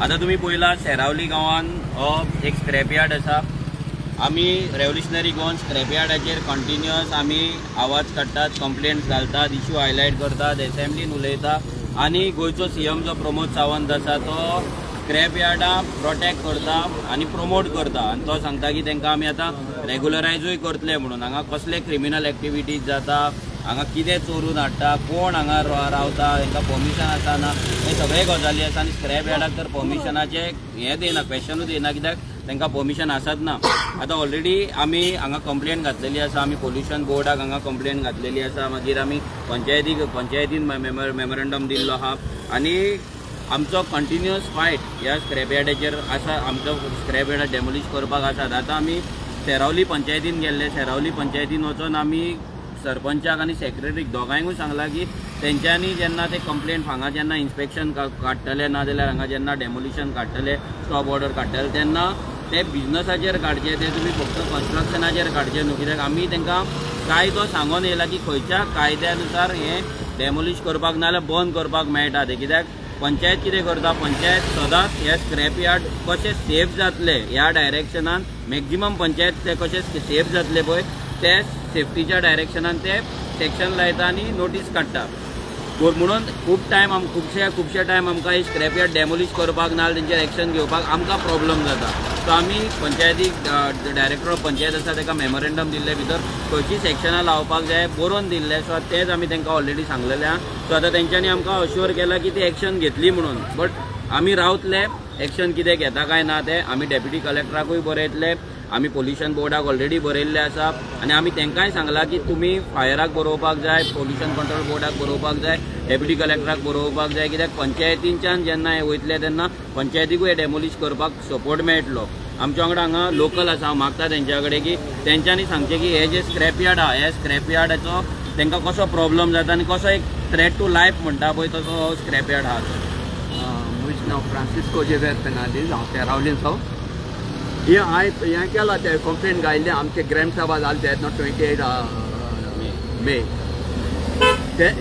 आतां तुमी पळयला सेरावली गांवान हो एक स्क्रॅप यार्ड आसा. आमी रेव्होल्युशनरी गोवन स्क्रॅप यार्डाचेर कंटिन्युअस आमी आवाज काडटात, कंप्लेंट्स घालतात, इशू हायलायट करतात, एसेंब्लीन उलयता आनी गोंयचो सीएम जो प्रमोद सावंत आसा तो स्क्रॅप यार्डां प्रोटेक्ट करता आनी प्रमोट करता आनी तो सांगता की तांकां आमी आतां रेगुलरायजूय करतले म्हणून. हांगा कसले क्रिमिनल एक्टिविटीज जाता, हांगा कितें चोरून हाडटा, कोण हांगा रावता, तांकां परमिशन आसा ना, हे सगळे गजाली आसा. आनी स्क्रॅप यार्डाक तर परमिशनाचें हें दिना, क्वेशनूच येना कित्याक तांकां परमिशन आसाच ना. आतां ऑलरेडी आमी हांगा कंप्लेन घातलेली आसा, आमी पोल्युशन बोर्डाक हांगा कंप्लेन घातलेली आसा, मागीर आमी पंचायतीन मेमोरंडम दिल्लो आहा आनी आमचो कंटिन्युअस फायट ह्या स्क्रॅप यार्डाचेर आसा. आमचो स्क्रॅप यार्ड डेमोलिश करपाक आसात. आतां आमी सेरावली पंचायतीन गेल्ले, सेरावली पंचायतीन वचोन आमी सरपंचाक आनी सेक्रेटरीक दोगांयकूय सांगलां की तेंच्यांनी जेन्ना ते कंप्लेंट हांगा जेन्ना इन्स्पेक्शन काडटले ना जाल्यार हांगा जेन्ना डेमोलिशन काडटले, स्टॉप ऑर्डर काडटले तेन्ना ते बिजनसाचेर काडचे, ते तुमी फक्त कन्स्ट्रक्शनाचेर काडचे न्हू, कित्याक आमी तांकां कायदो सांगोन येयला की खंयच्या कायद्या नुसार हें डेमोलिश करपाक ना जाल्यार बंद करपाक मेळटा तें. कित्याक पंचायत कितें करता, पंचायत सदांच हे स्क्रॅप यार्ड कशें सेफ जातले ह्या डायरेक्शनान मॅक्झिमम पंचायत ते कशें सेफ जातले पळय ते सेफ्टीच्या डायरेक्शनान ते सेक्शन लायता आनी नोटीस काडटा. म्हणून खूब टायम खुबशे टायम आमकां हे स्क्रॅप यार्ड डेमोलिश करपाक ना तेंचेर एक्शन घेवपाक आमकां प्रॉब्लम जाता. सो आमी पंचायतीक डायरेक्टर ऑफ पंचायत आसा ताका मेमोरेंडम दिल्ले भितर खंयची सेक्शनां लावपाक जाय बरोवन दिल्ले. सो तेच आमी तांकां ऑलरेडी सांगलेलें आहा. सो आतां तेंच्यांनी आमकां अश्योर केलां की ती एक्शन घेतली म्हणून, बट आमी रावतले एक्शन कितें घेता काय ना तें. आमी डेप्युटी कलेक्टराकूय बरयतले, आमी पोल्युशन बोर्डाक ऑलरेडी बरयल्लें आसा आनी आमी तांकांय सांगलां की तुमी फायराक बरोवपाक जाय, पोल्युशन कंट्रोल बोर्डाक बरोवपाक जाय, डेप्युटी कलेक्टराक बरोवपाक जाय, कित्याक पंचायतींच्यान जेन्ना हे वयतले तेन्ना पंचायतीकूय हे डेमोलिश करपाक सपोर्ट मेळटलो. आमच्या वांगडा हांगा लोकल आसा, हांव मागता तेंच्या कडेन की तेंच्यांनी सांगचें की हे जे स्क्रॅप यार्ड आहा ह्या स्क्रॅप यार्डाचो तांकां कसो प्रॉब्लम जाता आनी कसो एक थ्रेट टू लायफ म्हणटा पळय तसो हो स्क्रॅप यार्ड आहा. म्हजें नांव फ्रांसिस्को जेवेर फेर्नांडीस, हांव सेरावलींचो. हें हांवें हें केलां तें कंप्लेन घायल्लें आमचे ग्रामसभा जालें तेन्ना 28 मे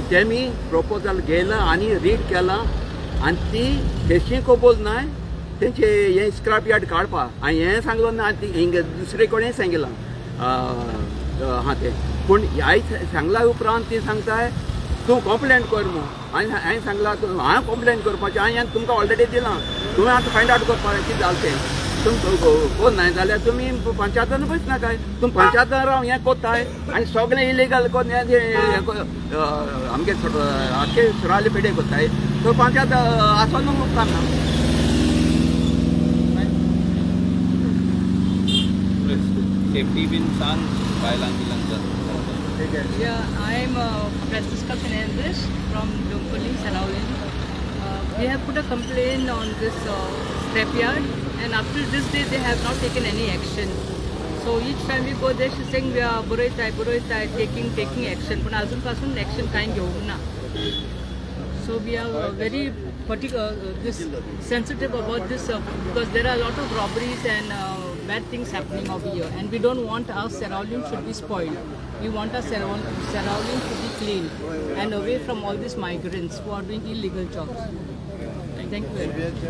तेमी प्रपोजल घेयलां आनी रीड केलां आनी ती तेशी कबूल नाय तेंचे हें स्क्रॅप यार्ड काडपा. हांवें हें सांगलो ना आनी ती हिंगा दुसरे कडेन सांगिलां आहा तें, पूण आयज सांगल्या उपरांत ती सांगताय तूं कंप्लेन कर म्हूण. आनी हांवें सांगलां हांवें कंप्लेन करपाचें, हांवें तुमकां ऑलरेडी दिलां, तुवें आतां फायंड आवट करपाचें कितें जालें तें. तुमी कोर नाय जाल्यार तुमी पंचायतान बसनाकाय, तुमी पंचायतान राव हें कोत्ताय आनी सगळें इलिगल कोन्न हें आमगे आख्खे सुराले पेडे कोत्ताय, सो पंचायत आसोन उपकारना. सेफ्टी बीन सांग बायलांक बिलांक. Yeah, I am Francisca Fernandez from Dombivli, Seraulim. We have put a complaint on this scrapyard, and up till this day they have not taken any action. So each time we go there, she's saying we are बरयताय बरयताय taking action, पण अजूनपासून action कांय घेवंक ना. So we are very particular, this sensitive about this because there are a lot of robberies and bad things happening over here, and we don't want our Seraulim should be spoiled. We want our Seraulim to be clean and away from all these migrants who are doing illegal jobs. Thank you very much.